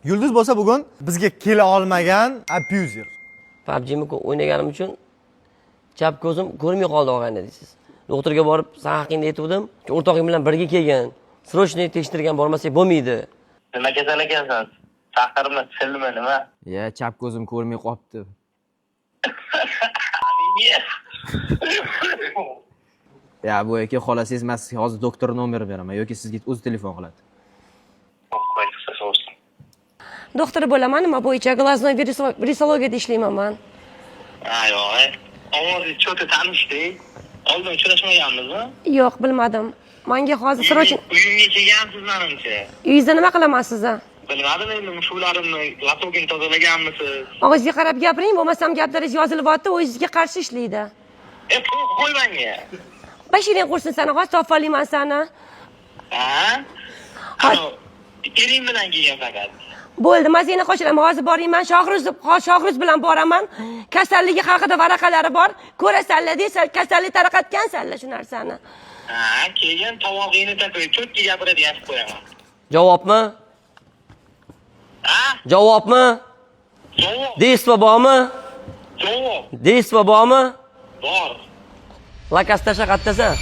Yulduz bo'lsa bugun bizga kela olmagan abuser. PUBG'ni o'ynaganim uchun chap ko'zim ko'rmay qoldi, og'ayni, deysiz. Doktorga borib, san haqingda aytgandim. O'rtog'ing bilan birga kelgin. Срочный tekshirtirgan bormasak bo'lmaydi. Nima kasal ekansan? Saqirmi, silmi, nima? Ya, chap ko'zim ko'rmay qolibdi. Anemiya. Ya, bu aka, xohlasangiz, man sizga hozir doktor nomeri beraman yoki sizga o'zi telefon qiladi. Qo'y, chiqsa so'rsin. Doktor bo'laman, nima bo'yicha, глазной вирусологияda ishlayman man. Ha, yo'q. Ovozingiz cho'ti tanishdik. Oldin uchrashmaganmizmi? Yo'q, bilmadim. Manga hozir срочно Uyimga kelgansiz menimcha. Uyingizda nima qilaman sizni? Bilmadim endi, mushuklarimni лоток ini tozalaganmisiz? Og'zingizga qarab gapiring, bo'lmasam gaplaringiz yozilyapti, o'zingizga qarshi ishlaydi. E, pul qo'y menga. Bashiring qursin sani, hozir topolmayman sani. Ha? Ano, ering bilan kelgan faqat. Bo'ldi, mazangni qochiraman. Hozir boringman, Shohruz, Shohruz bilan boraman. Kasalligi haqida varaqalari bor. Ko'rasanlar, deysan, kasallik tarqatgansanlar shu narsani. Ha, keyin tomog'ingni topib, cho'tki gapiradigan qilib qo'yaman. Javobmi? Ha? Javobmi? Javob, Действо bormi? Javob Действо bormi? Bor. Lakas tasha, qayerdasan?